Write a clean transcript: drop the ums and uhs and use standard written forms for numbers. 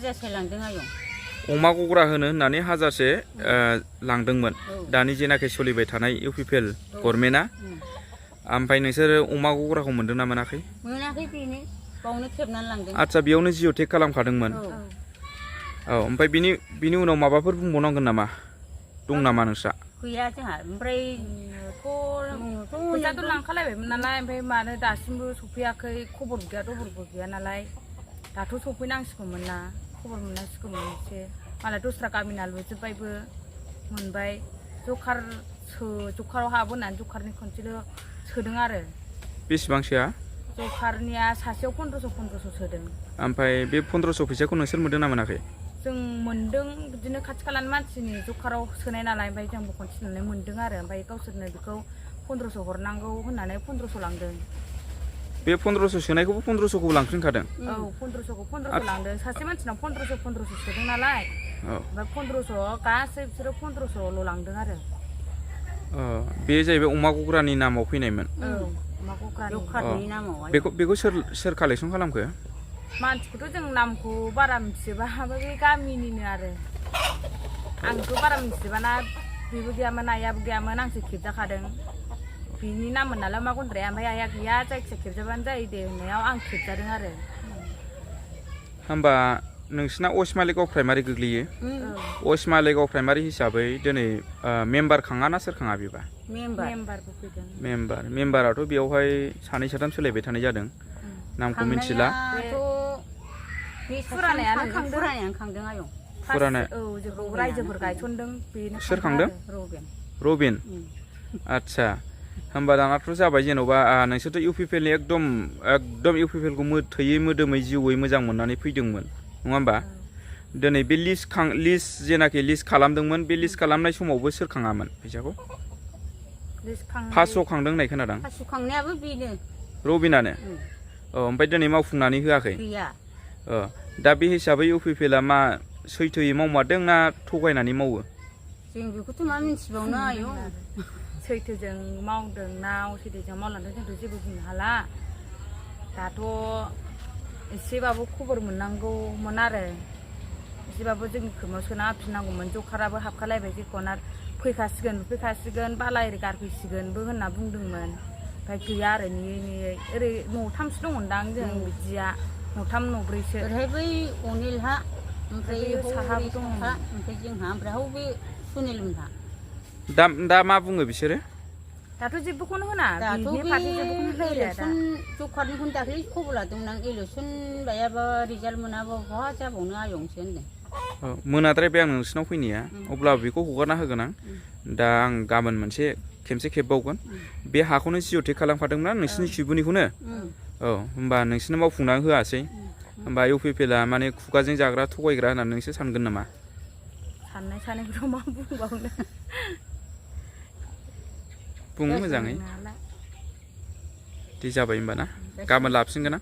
हाजारसे लांदों आयं अमा गग्रा होनो होननानै हाजारसे लांदोंमोन दानि जेनाखि सोलिबाय थानाय इउपिपिएल गभर्नमेन्टआ ओमफ्राय नोंसोरो अमा गग्राखौ मोनदों ना मोनाखै मोनाखै बेनो बावनो खेबनानै लांदों आदसा बेयावनो जिअटेक खालामखादोंमोन औ ओमफ्राय बिनि उनाव माबाफोर बुंबावनांगोन नामा दं नामा नोंस्रा गैया जोंहा ओमफ्राय फैसाथ' लांखालायबायमोन नालाय ओमफ्राय मानो दासिमबो सफैयाखै खबर गैया दबरबो गैया नालाय दाथ' सफैनांसिगौमोन ना खबर मोननांसिगौमोन एसे मालाय दस्रा गामिना लुजोब्बायबो मोनबाय जखाराव हाबो होननानै जखारनि खनसेल' सोदों आरो बेसेबांसोआ जखारनिया सासेयाव 1500 सोदों ओमफ्राय बे 1500 फैसाखौ नोंसोर मोनदों ना मोनाखै जों मोनदों बिदिनो खाथि खालानि मानसिनि जखाराव सोनाय नालाय ओमफ्राय जोंबो खनसे मोनदों आरो ओमफ्राय गावसोरनो बेखौ 1500 हरनांगौ होननानै 1500 लांदों बे 1500 सोनायखौबो 1500खौ लांफिनखादों औ 1500 लांदों सासे मानसिनाव 1500 सोदों नालाय ओमफ्राय 1500 गासै बिसोरो 1500ल' लांदों आरो बे जाहैबाय अमा गग्रानि नामाव फैनायमोन औ अमा गग्रानि जखारनि नामाव बेखौ सोर कालेक्सन खालामखो मानसिखौथ' जों नामखौ बारा मिथिजोबा बे गामिनिनो आरो आंथ' बारा मिथिजोबाना बेबो गैयामोन आइयाबो गैयामोन आंसो खेबजाखादों बिनि नाममोन नालाय मा गन्द्राया ओमफ्राय आइया गैया जायखिया खेबजाबानो जायो दे होननायाव आं खेबजादों आरो होमबा नोंसिना वेस्ट मालिगाव प्राइमारि गोग्लैयो वेस्ट मालिगाव प्राइमारि हिसाबै दिनै मेम्बार खाङा ना सोर खाङा बेबा मेम्बारबो फैदों मेम्बाराथ' बेवहाय सानै साथाम सोलायबाय थानाय जादों नामखौ मिथिला फुरानायानो खांदों आयं फुराना औ जोंखौ रायजोफोर गायसनदों बेनो सोर खांदों रबिन आदसा होमबा दानाथ' जाबाय जेन'बा नोंसोरथ' इउपिपिएलनि एकदम इउपिपिएलखौ थैयै मोदोमै जिउयै मोजां मोननानै फैदोंमोन नङा होमबा दिनै बे लिस्ट जेनाखि लिस्ट खालामदोंमोन बे लिस्ट खालामनाय समावबो सोर खाङामोन फैसाखौ 500 खांदों होननाय खोनादों 500 खांनायाबो बेनो रबिनानो औ ओमफ्राय दिनै मावफुंनानै होआखै गैया दा बे हिसाबै इउपिपिएलआ मा सैथोयै मावमारदों ना थगायनानै मावो जों बेखौथ' मा मिथिबावनो आयं सैथोजों मावदों ना असैथोजों मावलांदों जोंथ' जेबो बुंनो हाला दाथ' एसेबाबो खबर मोननांगौमोन आरो एसेबाबो जोंनि खोमायाव सोना होफिननांगौमोन जखाराबो हाबखालायबाय जेखौना फैखासिगोन बाला एरि गारफैसिगोनबो होनना बुंदोंमोन ओमफ्राय गैया आरो नेयै ओरै न'थामसो दंमोनदां जों बिदिया न'थाम न'ब्रैसो ओरैहाय बै अनिलहा ओमफ्राय साहाबो दङ ओमफ्राय जोंहा ओमफ्राय बे सुनिलमोनहा दा मा बुङो बिसोरो दाथ' जेबोखौनो होना दाथ' बे इलेक्सन जखारनिखौनो दाख्लै खबर लादोंमोन आं इलेक्सन बायाबा रिजाल्ट मोनाबा बहा जाबावनो आयंसो होनदों मोनाद्रायबाय आं नोंसिनाव फैनाया अब्लाबो बेखौ हगारना होगोन आं दा आं गाबोन खेबसे खेबबावगोन बे हाखौनो जिअटेक खालामखादोंमोन नोंसिनि सिबुनिखौनो औ होमबा नोंसिनो मावफुंनानै होआसै होमबा इउपिपिएलआ माने खुगाजों जाग्रा थगायग्रा होननानै नोंसोर सानगोन नामा साननायखौथ' मा बुंबावनो बुङो मोजाङै दे जाबाय होमबा ना गाबोन लाफिनगोन आं